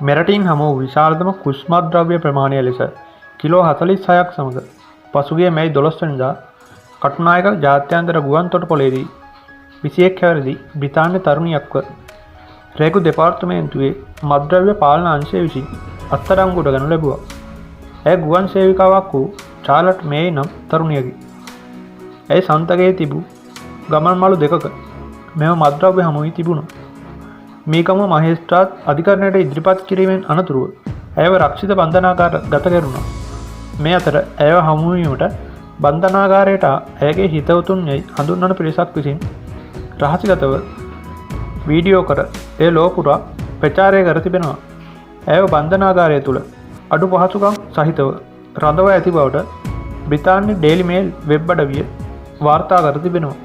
මෙරටින් හමු වූ විශාලතම කුෂ්මද්‍රව්‍ය ප්‍රමාණය ලෙස කිලෝ 46ක් සමග පසුගිය මැයි 12 වෙනිදා කටුනායක ජාත්‍යන්තර ගුවන් තොටුපොළේදී 21 හැවිරිදි බ්‍රිතාන්‍ය තරුණියක්ව රේගු දෙපාර්තමේන්තුවේ මත්ද්‍රව්‍ය පාලන අංශය විසින් අත්අඩංගුවට ගනු ලැබුවා. ඇය ගුවන් සේවිකාවක් වූ චාර්ලට් මේයි නම් තරුණියකි. ඇය සන්තකයේ තිබූ ගමන් මළු දෙකක මෙම මත්ද්‍රව්‍ය හමු වී තිබුණා. මීගමුව මහේස්ත්‍රාත් අධිකරණයට ඉදිරිපත් කිරීමෙන් අනතුරුව ඇයව රක්ෂිත බන්ධනාගාර ගත කෙරුණා. මේ අතර ඇයව හමුවීමට බන්ධනාගාරයට ඇයගේ හිතවතුන් යැයි හඳුන්වන පිරිසක් විසින් රහසිගතව වීඩියෝ කර එය ලොව පුරා ප්‍රචාරය කර තිබෙනවා. ඇයව බන්ධනාගාරය තුළ අඩු පහසුකම් සහිතව රඳවා ඇති බවට බ්‍රිතාන්‍ය ඩේලි මේල් වෙබ් අඩවිය වාර්තා කර තිබෙනවා.